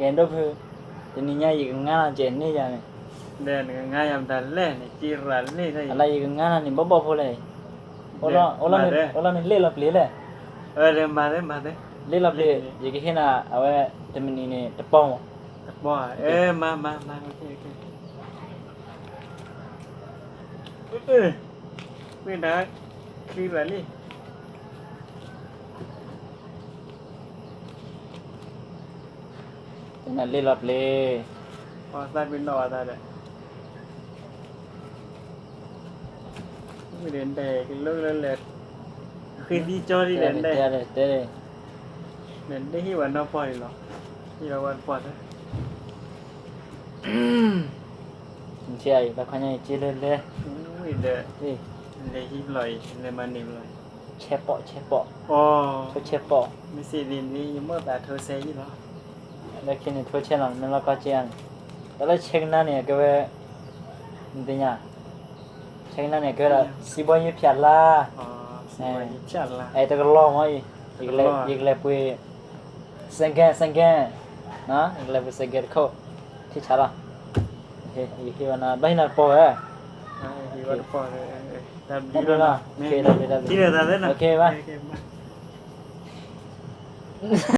ကဲဒိၣ်ဖု, တနံၤညါယကငါနၤကဲန့ၢ်ယၤန့ၣ်, နကငါယၤမတၤလဲၣ်န့ၣ် ကံရၤလ့ၣ်တၢ်အံၤ, အလၢယကငါနၤန့ၣ် ဘီၣ်ဘီၣ်ဖိလဲၣ်, အိၣ်လီၤန့ၣ်လ့ၣ်လီၤပျ့ၤလဲၣ်, လ့ၣ်လီၤပျ့ၤ, ယကဟ့ၣ်နၤအဝဲ တမံးနံးန့ၣ် တပီၢ်မး, တပီၢ်, မၤမၤမၤ, ဝဲဒၣ် ကံရၤလ့ၣ် နလ့ၣ်လီၤပျ့ၤ, ပှၤသးပ့ၤနီၣ်အသးဒီး, မ့ၢ်ဒီး ကလိကလၢလဲၣ်, ဃ့သံကၠီဒ်လဲၣ်, တဲ, တဲ, နဟ့ၣ်ဝဲနီၢ်ပီၢ်အံၤလီၤ, ဟ့ၣ်လီၤဝဲတပီၢ်လၢ နဆဲးအံၤလၢခီညါအံၤက့လဲၣ်လဲၣ်, ဝံၤဒီး လဲၤဟံးဘျီအံၤ လဲၤမၤန့ၢ်ဘျီအံၤ, ဆဲးပီး, ဆဲးပီး, ထိဆဲးပီး, မ့ၢ်စံးဒ်န့ၣ် ယမိၣ်သးထိဆဲးယံၣ်လီၤ, လၢခံန့ၣ်ထိဆဲးလီၤ မ့ၢ်လီၢ်ကီၢ်က့ဧါန့ၣ်, တၢ်လၢဆဲးကနါန့ၣ် အကဲဝဲ, နသ့ၣ်ညါ, ဆဲးကနါန့ၣ် အကဲဝဲဒၣ် စံးဘီယ့ဖျးလါ, အဲ တကလီၤမ့ၢ်အံၤ, ယကလဲၤပှ့ၤ စဲကဲ စဲကဲ, ယကလဲၤပှ့ၤစဲကဲတခိၣ်, ထံဆးလီၤ, ယဟ့ၣ်ဝဲနၤ ဘၣ်ဟ့ၣ်နၤတပီၢ်ဝဲ, တၢ်ဘျုးလီၤ, တၢ်ဘျုးလီၤ, ဘၣ်